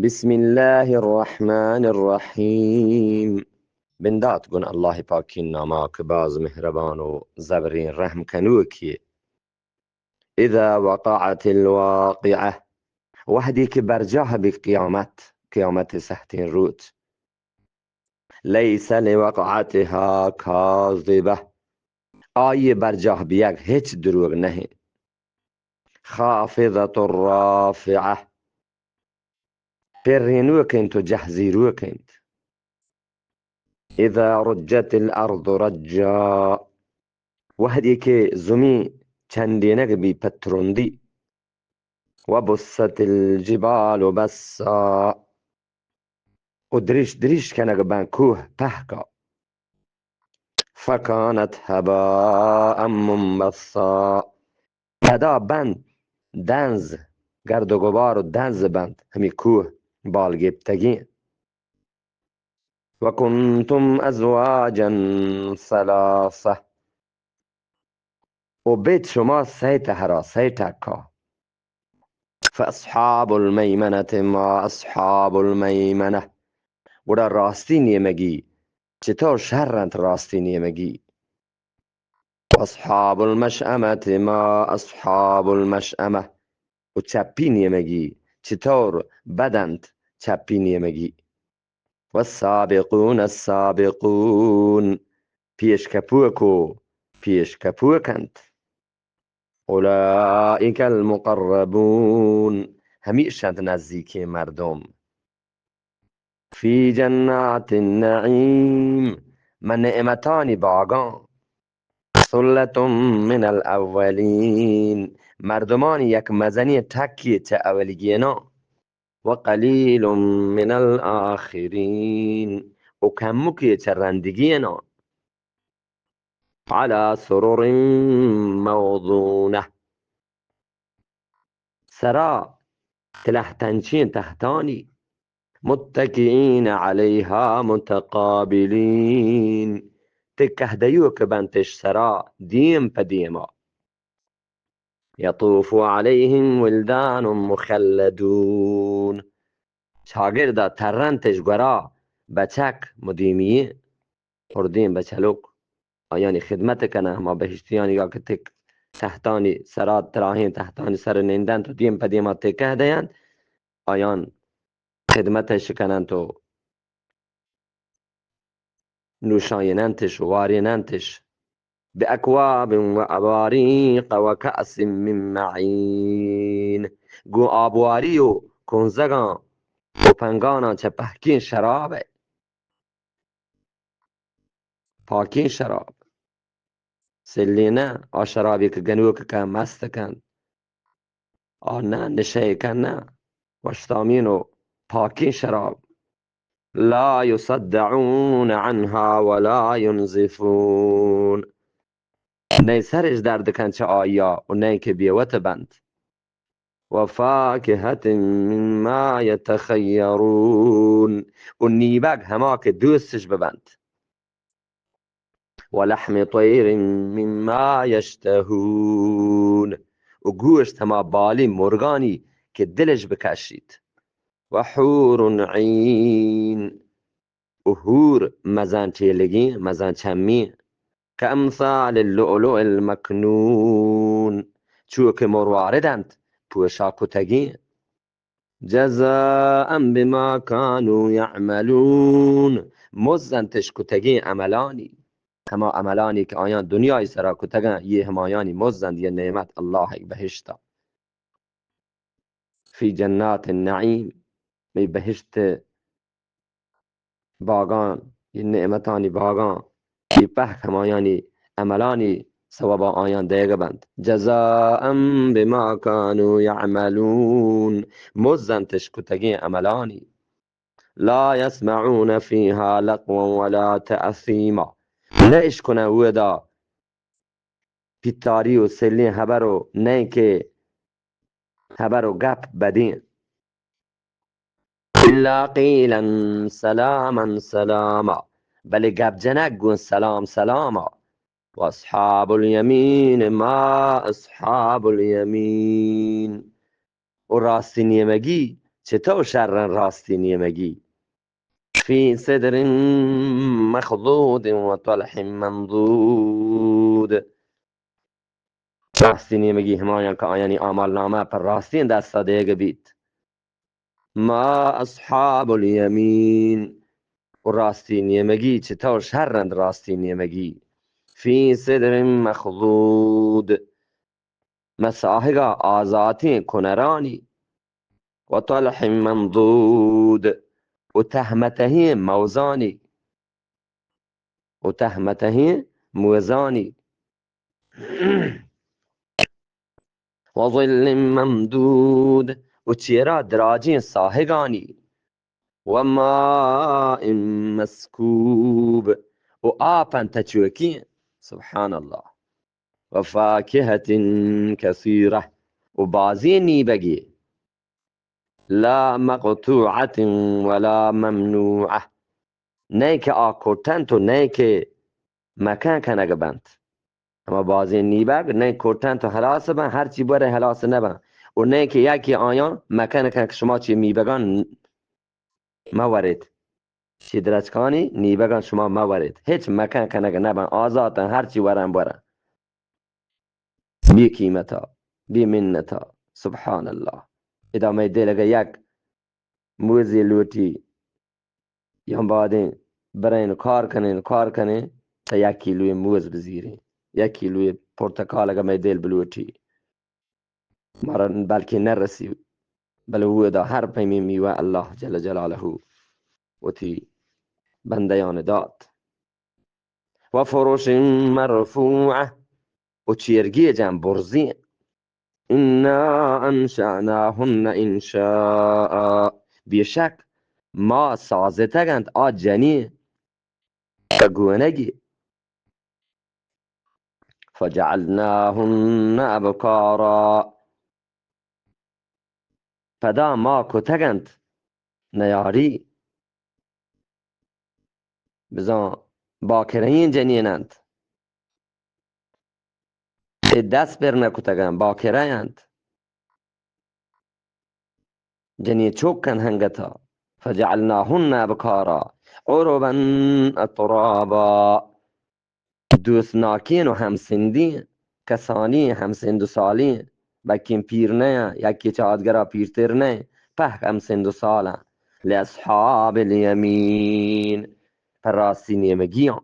بسم الله الرحمن الرحيم. بندات گون الله پاکین ناما کہ باز مهربان و زبرین رحم کنوکیه. إذا وقعت الواقعة، وهدی کہ برجاه بی قیامت، قیامت سهتین روچ. ليس لوقعتها كاذبة، آئی برجاه بیگ هچ دروگ نهین. خافضة رافعة، پرینوک انت و جهزیروک انت. إذا رجت الأرض رجا، وهدی کہ زمین چندینگ بی پترندی. وبست الجبال بسا، و دریش دریش کنگ بان کوه پهکا. فكانت هباء منبثا، پدا بند دنز، گرد و گبار و دنز بند همی کوه بال گپتگین. وكنتم أزواجا ثلاثة، و بیت شما سئے تهرا، سئے ٹکا. فأصحاب الميمنة ما أصحاب الميمنة، گڑا راستی نیمگی چطور شر انت راستی نیمگی. وأصحاب المشأمة ما أصحاب المشأمة، و چپی نیمگی چطور بد انت چپی نیمگی. والسابقون السابقون، پیش کپوک و پیش کپوک انت. أولئك المقربون، همیش انت نزیکین مردم. في جنات النعيم، من نعمتانی باگان. ثلة من الأولين، مردمانی یک مزنی ٹکی چه اولیگینان. وقليل من الآخرين، و کمکی چه رندگینان. على سرر موضونة، سرا تلهتنچین تهتانی. متكئين عليها متقابلين، تکه دیوک بنتش سرا دیم په دیما. يطوف عليهم ولدان مخلدون، چاگردا ترنتش گورا بچک مدیمیین. هردین بچلوک آیانی خدمت کنن، هما بهشتیانی یا که تک تهتانی سرا تراهین تهتانی سر نندنت و دیم په دیما تکه دینت، آیان خدمتش کننت و نوشایننتش و واریننتش. بأكواب وأباريق وكأس من معين، گون آبواری و کنزگان و پنگانان چه پهکین شراب، پاکین شراب. سلینه آ شرابی که گنوک که مست کن، آ نه نشه کن نه، وشتامین و پاکین شراب. لا يصدعون عنها ولا ينزفون، نه سرش درد کن چه آیا و نه که بیوت بند. وفاكهة مما يتخيرون، و نیبگ هما که دوستش ببند. ولحم طير مما يشتهون، و گوشت هما بالی مرگانی که دلش بکشیت. وحور عين، و حور مزن ٹیلگین، مزن چمین. كأمثال اللؤلؤ المكنون، چو که مروارد انت پوشا کتگین. جزاء بما كانوا يعملون، مزنتش کتگین عملانی، هما عملانی که آیان دنیای سرا کتگن، یه همایانی مزند، یه نعمت الله یک بهشتا. في جنات النعيم، می بهشت باگان، یه نعمتانی باگان، یه پهک همایانی عملانی ثوابا آیان دیگه بند. جزاء بما كانوا يعملون، مزنتش کتگین عملانی. لا يسمعون فيها لغوا ولا تأثيما، نه اشکنن اودا پیتاری و سلین هبر و نه که هبر و گپ بدین. إلا قيلا سلاما سلاما، بلے گپ جنگ گون سلام سلاما. وأصحاب اليمين ما أصحاب اليمين، و راستی نیمگی چتو شرن راستی نیمگی. فی سدر مخضود و طلح منضود. راستی نیمگی ہمایاں کہ آیانی اعمال نامہ پر راستین دستا دیگ بیت. ما اصحاب الیمین. و راستی نیمگی چتو شرند راستی نیمگی. فی سدر مخضود. مساہگا آزاتیں کنرانی. و طلح منضود. و تہمتہیں موزانی. و تہمتہیں موزانی. و ظل ممدود. و چیرا دراجیں ساہگانی. و ماء مسکوب. و آپن تچوکیں. سبحان اللہ. و فاکہۃ کثیرہ. و بازیں نیبگی. لا مقطوعة ولا ممنوعة. نئے کہ آ کٹنت و نئے کہ مکن کنگ بنت. ہما بازیں نیبگ نئے کٹنت و ہلاس بن، ہرچی برے ہلاس نبن. و نئے کہ یکی آیاں مکن کن کہ شما چی نیبگان مہ ورید. چی درچکانی نیبگان شما مہ ورید. ہچ مکن کنگ نبن، آزاتن، ہرچی ورن برن. بے قیمتا، بے منتا. سبحان اللہ. ادا مئے دل اگہ یک موزے لوٹی، یا بادیں برین کار کنین، کار کنین، تا یک کیلوے موز بزیرین، یک کیلوے پرتکال اگہ مئے دل بلوٹی. مارا بلکہ نہ رسی، بلے اودا ہر پیمیں میوہ اللہ جل جلالہ وتی بندیان دات. و فرش مرفوعہ، و چیرگی جان برزی. انا انشأناهن انشاء، بے شک ما سازتگ انت آ جنین پہ گونگی. فجعلناهن ابکارا، پدا ما کتگ انت نیاری، بزاں باکرہیں جنین انت. اے دست پر نہ کتگ انت، باکرہ انت. جنین چک انت ہنگتا. فجعلناهن ابکارا عربا اترابا. دوستناکیں و ہمسندیں، کسانیں، ہمسند و سالیں، بلکیں پیر نہ، یکی چہ آدگرا پیرتر نہ، پہک ہمسند و سالاں. لاصحاب الیمین، پر راستی نیمگیاں.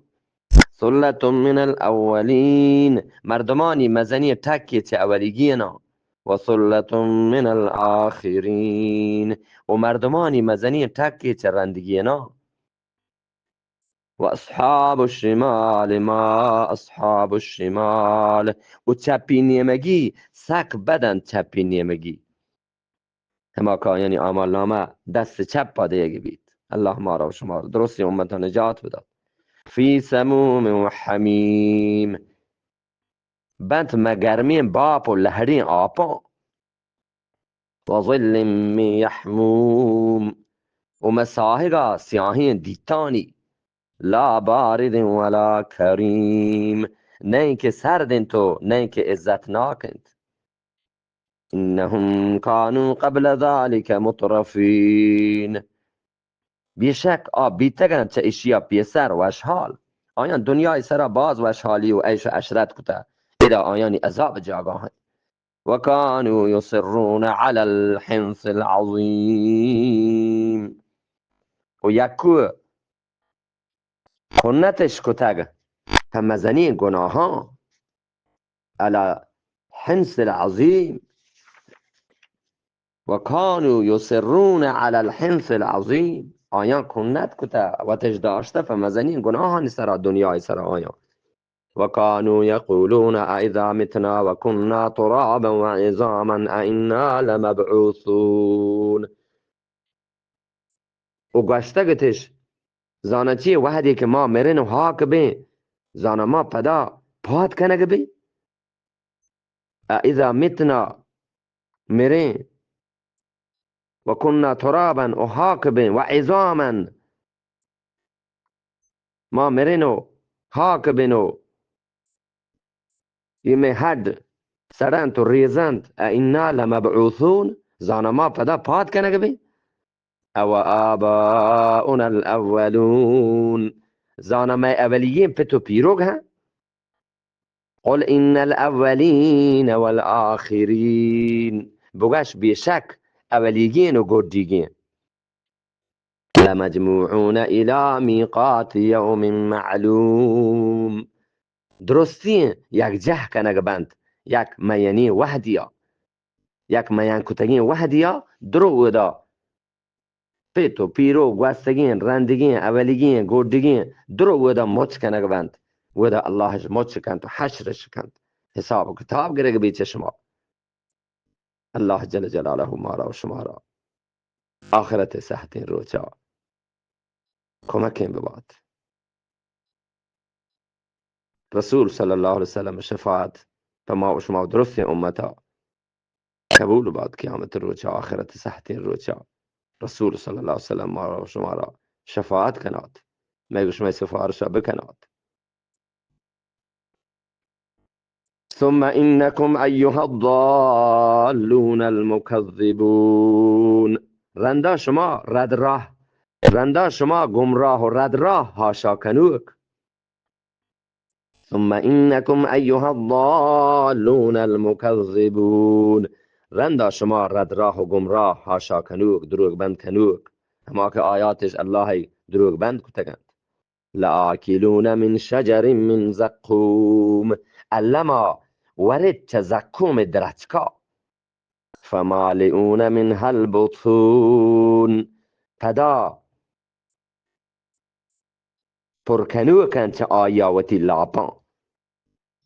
ثلة من الاولین، مردمانی مزنی ٹکے چہ اولیگیناں. و ثلة من الاخرین، و مردمانی مزنی ٹکے چہ رندگیناں. و اصحاب الشمال ما اصحاب الشمال، و چپی نیمگی سک بد انت، چپی نیمگی. ہما کہ آیانی اعمال نامہ دست چپ ء دیگ بیت. اللہ مارا و شما درستیں امت ء نجات بدات. فی سموم و حمیم، بنت مہ گرمیں باپ و لہڑیں آپاں. و ظل من یحموم، و مہ ساہگا سیاہیں دیتانی. لا بارد ولا کریم، نئیں کہ سرد انت و نئیں کہ عزت ناک انت. انهم كانوا قبل ذلك مترفين، بے شک آ بیتگ انت چہ اشیا پیسر وشحال. آیاں دنیای سرا باز وشحالی و عیش و عشرت کتہ، ادا آیانی عذاب جاگاہ انت. وكانوا يصرون على الحنث العظيم، و یکو کنتش کتگ پہ مزنیں گناہاں. على الحنث العظيم. وكانوا يصرون على الحنث العظيم. آیاں کنت کتہ، وتش داشتہ پہ مزنیں گناہانی سرا، دنیای سرا آیاں. وكانوا يقولون أإذا متنا وكنا ترابا وعظاما أإنا لمبعوثون. و گوشتگ اتش، زاناں چی، وہدے کہ ما مرن و ہاک بیں، زاناں ما پدا پاد کنگ بیں؟ أإذا متنا، مریں، وكنا ترابا، و ہاک بیں، وعظاما، ما مرن و ہاک بن و اے مئے ہڈ سڑنت و ریزنت، أإنا لمبعوثون، زاناں ما پدا پاد کنگ بیں؟ أوآباؤنا الأولون، زانا مئے اولیگیں پت و پیروگ ہاں؟ قل إن الأولين والآخرين، بگش بے شک اولیگیں و گڈیگیں. لمجموعون إلى ميقات يوم معلوم، درستیں یک جہ کنگ بنت، یک میانی وہدیا، یک میان کتگیں وہدیا، درو ودا پت و پیرو، گوستگیں، رندگیں، اولیگیں، گوڈگیں، درو ودا مچ کنگ بنت، ودا اللہش مچ کنت و حشرش کنت، حساب و کتاب گرگ بی چہ شما. اللہ جل جلالہ مارا و شمارا آخرت سہتیں روچا کمکیں ببات. رسول صلی اللہ علیہ وسلم شفاعت پہ ما و شما و درستیں امتا قبول بات. قیامت روچا، آخرت سہتیں روچا رسول صلی اللہ علیہ وسلم مارا و شمارا شفاعت کنات، مئے گو شمئے سفارشا بکنات. ثم إنكم أيها الضالون المكذبون، رندا شما رد راہ، رندا شما گمراہ و رد راہ، حاشا کنوک. ثم إنكم أيها الضالون المكذبون، رندا شما رد راہ و گمراہ، حاشا کنوک، دروگ بند کنوک، ہما کہ آیاتش اللہ دروگ بند کتگنت. لآكلون من شجر من زقوم، الما ورد چہ زقوم درچکا. فمالئون منها البطون، پدا پر کنوکن چہ آیا وتی لاپاں.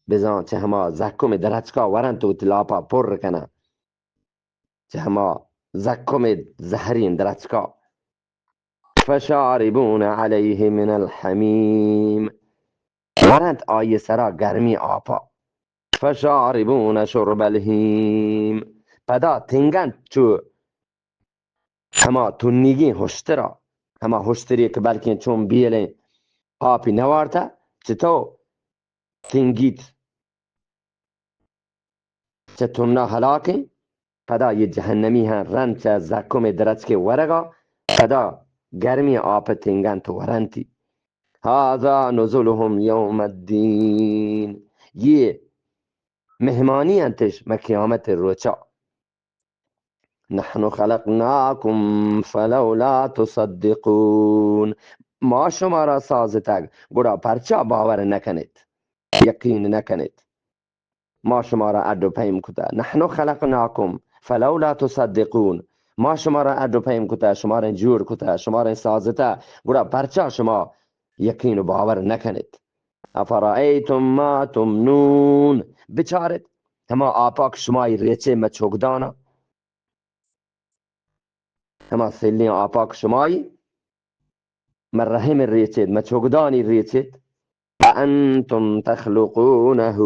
بزاں چہ ہما زقوم درچکا ورنت وتی لاپا پر کنن. چہ ہما زقوم زہریں درچکا. فشاربون عليه من الحميم، ورنت آئی سرا گرمی آپا. فشاربون شرب الهيم، پدا تنگنت چو ہما تنیگیں ہشترا، ہما ہشتری کہ بلکیں چون بیلیں آپی نوارتا، چتو تنگیت چہ تنا ہلاکیں، پدا یہ جہنمی ہاں رند چہ زکم درچکے ورگا، پدا گرمی آپ تنگنت ورنتی. هذا نزلهم يوم الدين، یہ مہمانی انتش مہ قیامت روچا. نحن خلقناكم فلولا تصدقون، ما شمارا سازتگ، گڑا پرچا باور نکنیت، یقین نکنیت؟ ما شمارا اڈ و پیم کتا. نحن خلقناكم فلولا تصدقون، ما شمارا اڈ و پیم کتا، شمارا جوڑ کتا، شمارا سازتا، گڑا پرچا شما یقین و باور نکنیت؟ أفرأيتم ما تمنون، بچارت ہما آپاک شمائی ریچے مہ چوگدانا، ہما سلیں آپاک شمائی مہ رحم ریچیت، مہ چوگدانی ریچیت. أأنتم تخلقونه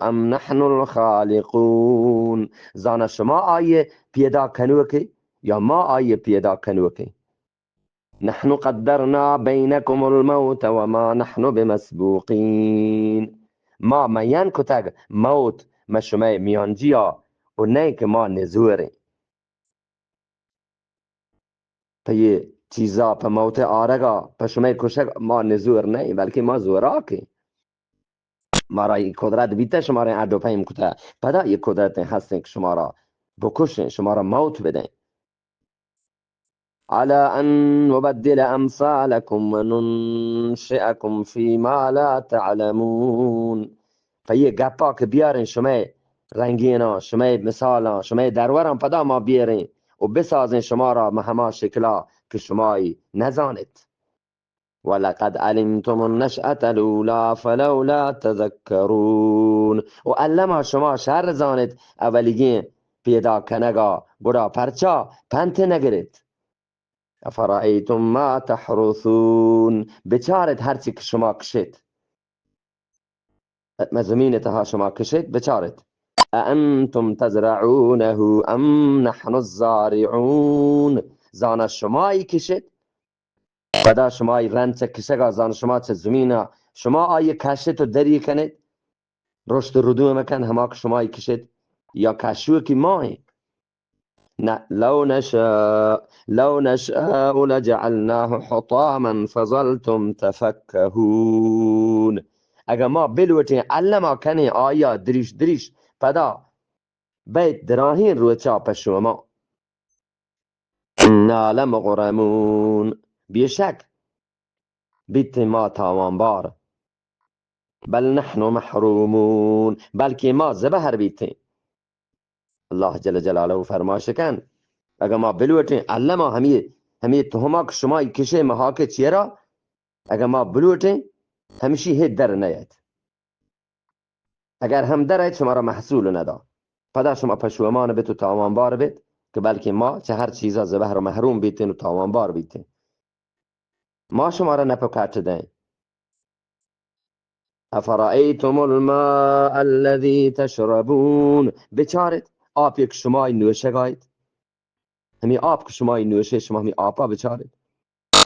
أم نحن الخالقون، زانا شما آئی پیدا کنوکے یا ما آئی پیدا کنوکے؟ نحن قدرنا بينكم الموت وما نحن بمسبوقين، ما میان کتگ موت مہ شمئے میانجیا و نئے کہ ما نزوریں. پہ یہ چیزا، پہ موت آرگا، پہ شمئے کشگ ما نزور نئیں، بلکہ ما زوراکیں. مارا یہ قدرت بیتہ، شمارا اڈ و پیم کتہ، پدا یہ قدرت ہستیں کہ شمارا بکشیں، شمارا موت بدیں. على أن نبدل أمثالكم وننشئكم فيما لا تعلمون، پہ یہ گپا کہ بیاریں شمئے رنگیناں، شمئے مثالاں، شمئے دروران پدا ما بیاریں و بسازیں شمارا مہ ہما شکلا کہ شمائی نزانت. ولقد علمتم النشأة الأولى فلولا تذكرون، و الما شما شر زانت اولیگیں پیدا کنگا، گڑا پرچا پنت نگرت؟ أفرأيتم ما تحرثون، بچارت ہرچی کہ شما کشت. مہ زمین تہا شما کشت، بچارت. أأنتم تزرعونه أم نحن الزارعون، زانا شمائی کشت؟ پدا شمائی رند چہ کشگا، زانا شما چہ زمینا شما آئی کشت و دری کنت، رشد و ردوم کن، ہما کہ شمائی کشت، یا کشوکی مائیں؟ نہ، لو نشاء، لو نشاء لجعلناه حطاما فظلتم تفكهون۔ اگہ ما بلوٹیں، الما کنیں آیا دریش دریش، پدا بیت دراہیں روچا پہ شما۔ انا لمغرمون، بے شک بیتیں ما تاوانبار۔ بل نحن محرومون، بلکہ ما زبہر بیتیں۔ اللہ جل جلالہ فرمائش کن، اگہ ما بلوٹیں، الما ہمیں، ہمیں تہما کہ شما کشے مہاکے چیرا، اگہ ما بلوٹیں، ہمشی ہے در نیت۔ اگر ہم در ایت، شما را محصول ندا۔ پدا شما پشومان بیت و تاوانبار بیت کہ بلکہ ما چہ ہر چیزا زبہر و محروم بیتیں و تاوانبار بیتیں۔ ما شما را نپ کٹ دیں۔ افرأیتم الماء الذی تشربون، بچارت آپ یک شما نوشگ آیت۔ ہمیں آپ کہ شما نوشے، شما ہمیں آپا بچارت۔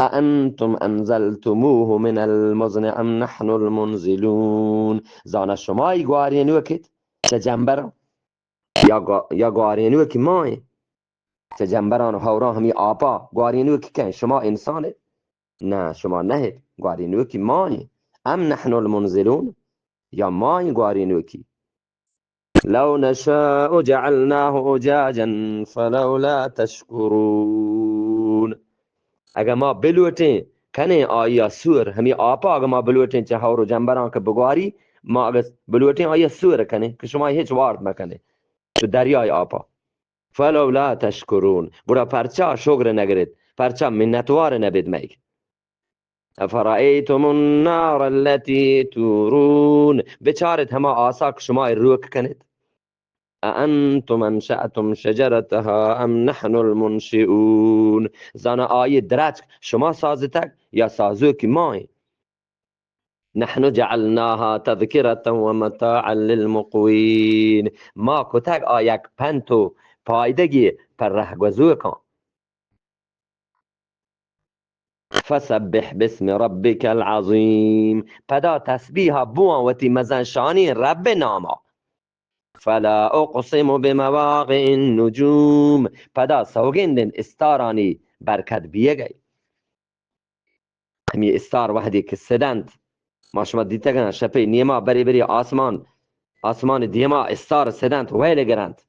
اانتم انزلتموه من المزن ام نحن المنزلون، زانا شما گوارینوکت چہ جنبر یا گوا-، یا گوارینوکی مائیں؟ چہ جنبران و ہوران ہمیں آپا گوارینوکی کہیں؟ شما انسان؟ نہ، شما نہ، گوارینوکی مائیں۔ ام نحن المنزلون، یا مائیں گوارینوکی؟ لو نشاء جعلناه اجاجا فلولا تشکرون۔ اگہ ما بلوٹیں، کنیں آیا سور، ہمیں آپا اگہ ما بلوٹیں چہ ہور و جنبران کہ بگواری، ما اگہ بلوٹیں آیا سور کنیں کہ شما ہچ وارت مکنیں چو دریائے آپا۔ فلولا تشکرون، گڑا پرچا شگر نگرت، پرچا منتوار نبید مئیگ؟ افرأیتم النار التی تورون، بچارت ہما آسا کہ شما روک کنت۔ اانتم انشأتم شجرتها ام نحن المنشئون، زانا آئی درچک شما سازتگ یا سازوکی مائیں؟ نحن جعلناها تذکرة ومتاعا للمقوین، ما کتگ آ یک پنت و پائدگی پر رہگوزوکاں۔ فسبح باسم ربک العظیم، پدا تسبیح بوان وتی مزن شانی رب ناما۔ فلا اقسم بمواقع النجوم، پدا سوگند انت استارانی برکت بیگئی۔ ہمی استار وحدی کہ سدنت، ما شما دیتگن شپی نیما بری بری آسمان، آسمان دیما استار سدنت، ویل گرنت۔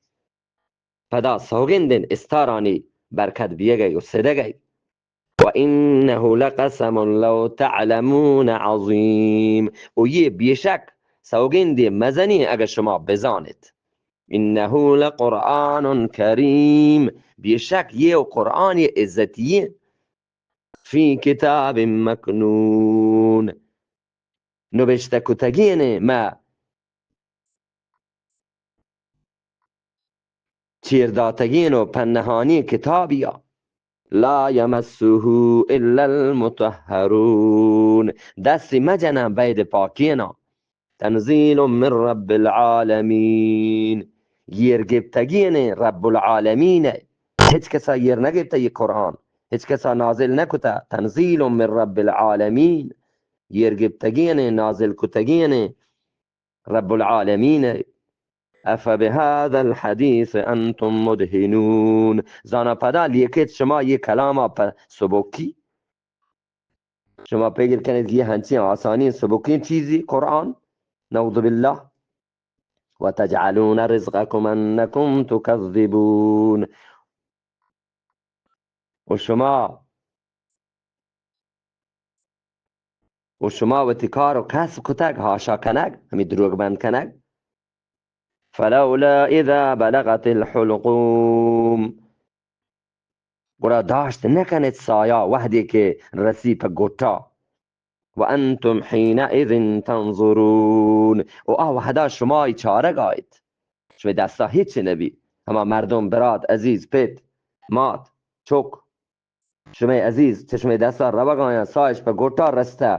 پدا سوگند انت استارانی برکت بیگئی و سدگئی۔ و انه لقسم لو تعلمون عظیم، و یہ بیشک سوگندی مزنی اگر شما بزانت۔ انه لقرآن کریم، بیشک یہ قرآن عزتی، فی کتاب مکنون، نبشتہ کتگین مہ چیر داتگین و پنہانی کتابیا۔ لا یمسه الا المطهرون، دستی مجنن بید پاکینا۔ تنزیل من رب العالمین، گیر گپتگین رب العالمین، ہچ کسا گیر نگپتہ یہ قرآن، ہچ کسا نازل نکتہ۔ تنزیل من رب العالمین، گیر گپتگین، نازل کتگین رب العالمین۔ افبهذا الحدیث انتم مدهنون، زانا پدا لیکت شما یہ کلاما پہ سبکی؟ شما پگر کنید یہ ہنچیں آسانی سبکیں چیزی قرآن؟ نعوذ باللہ۔ وتجعلون رزقكم انکم تکذبون، و شما و شما وتی کار و کسب کتگ، حاشا کنگ، ہمیں دروگ بند کنگ۔ فلولا اذا بلغت الحلقوم، گڑا داشت نکنت سایا وحدی کہ رسی پہ گٹا۔ وانتم حینئذ تنظرون، و آ وحدا شما چارگ آیت، شمے دستا ہچ نبی۔ ہما مردم، برات، عزیز، پت، مات، چک، شمئے عزیز چہ شمئے دستا روگ آیاں، سایش پہ گٹا رستہ،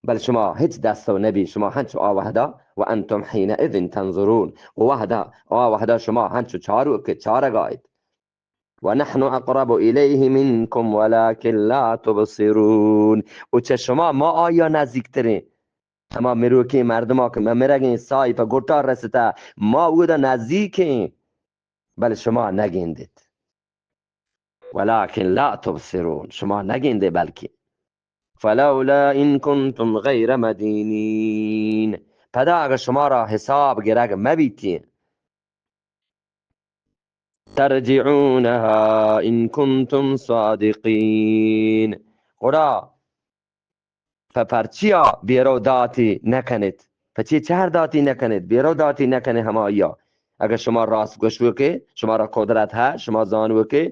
بل شما ہچ دستو نبی، شما ہنچو آ وہدا، وانتم حینئذ تنظرون، و وہدا، آ وہدا شما ہنچو چاروک چارگ آیت۔ ونحن اقرب الیہ منکم ولکن لا تبصرون، و چہ شما ما آیا نزیکتریں۔ ہما مروکیں مردما کہ مہ مرگیں سائی پہ گٹا رستہ، ما اودا نزیکیں، بل شما نگندت۔ ولكن لا تبصرون، شما نگندے بلکہ. فلولا إن كنتم غير مدينين، پدا اگر شما را حساب گرگ مبیتیں، ترجعونها إن كنتم صادقين، گڑا پہ پرچیا بیرو داتی نکنیت؟ پہ چی چہر داتی نکنیت، بیرو داتی نکنیت ہمایا؟ اگر شما راست گوشوکے، شما را قدرت ہے، شما زانوکے،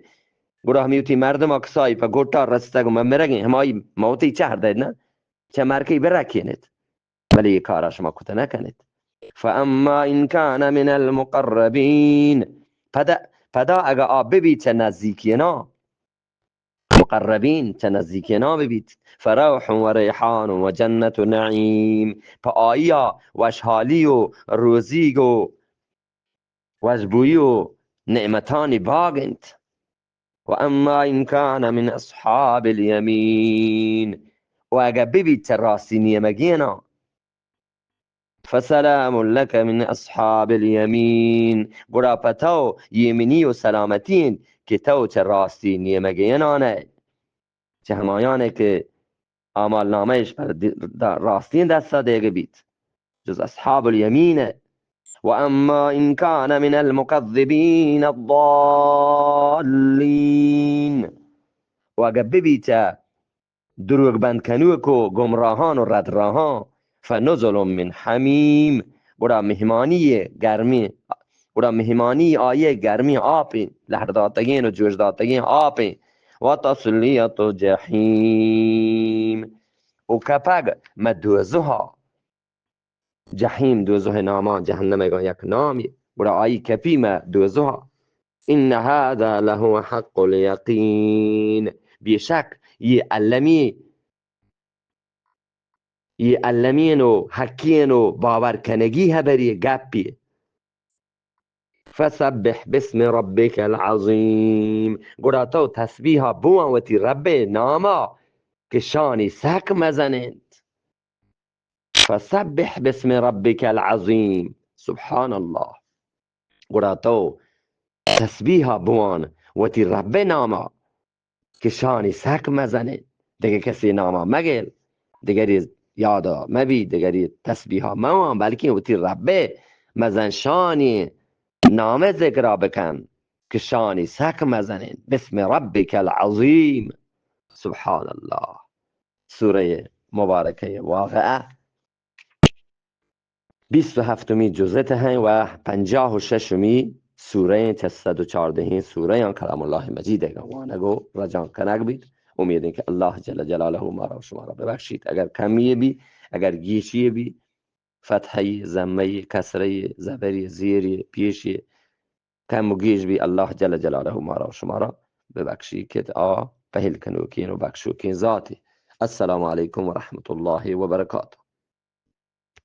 گڑا ہمی وتی مردم کسائی پہ گوٹا رستگ و من مرگیں، ہمائی موتی چہر دید نا، چہ مرکی برکینیت، بلے یہ کارا شما کت نکنیت. فأما إن كان من المقربين، پدا، پدا اگا آ ببی چہ نزدیکینا، مقربین، چہ نزدیکیناں ببیت، فروح و ریحان و جنت و نعیم، پہ آئیا وشحالی و روزیگ و وشبوئی و نعمتانی باگ انت. و اما ان کان من اصحاب الیمین، و اگہ ببیت چہ راستی نیمگیناں، فسلام لك من اصحاب اليمين، گڑا پہ تو یمینی و سلامتی انت کہ تو چہ راستی نیمگینان ئے، چہ ہمایان ئے کہ اعمال نامہ اش پر دی-، دا-، راستین دستا دیگہ بیت، جز اصحاب الیمین ئے. و اما ان کان من المکذبین الضالین، و اگہ ببی چہ دروگ بند کنوک و گمراہان و رد راہان، فنزل من حمیم، گڑا مہمانی گرمی، گڑا مہمانی آئی گرمی آپیں، لہر داتگین و جوش داتگین آپیں، و تصلیت جحیم، و کپگ مہ دوزہا. جحیم دوزہ نامان، جہنم گا یک نامی، گڑا آئی کپی مہ دوزہا. ان هذا لهو حق اليقين، بے شک یہ المی، یہ المین و حقین و باور کنگی حبری گپی. فسبح باسم ربك العظيم، گڑا تو تسبیحا بوان وتی رب ناما کہ شانی سک مزن انت. فسبح باسم ربك العظيم. سبحان اللہ. گڑا تو تسبیحا بوان وتی رب ناما کہ شانی سک مزن انت. دگہ کسی ناما مگل، دگری یادا مبی، دگری تسبیحا موان، بلکیں وتی رب مزن شانی نام ذکرا بکن کہ شانی سک مزن انت. باسم ربك العظيم. سبحان اللہ. سورہ مبارکہ واقعہ بیست و ہفتمی جزء تہ ایں و پنجاہ و ششمی سورہ ایں، چہ صد و چاردہیں سورہ آں کلام اللہ مجید ء وانگ و رجانک کنگ بیت. امید ایں کہ اللہ جل جلالہ مارا و شمارا ببخشیت. اگر کمی بی، اگر گیشی بی، فتحہ، ضمہ، کسرہ، زبر، زیر، پیش، کم و گیش بی، اللہ جل جلالہ مارا و شمارا ببخشی کہ آ پہل کنوکین و بخشوکین ذاتی. السلام علیکم و رحمت اللہ و برکاتہ.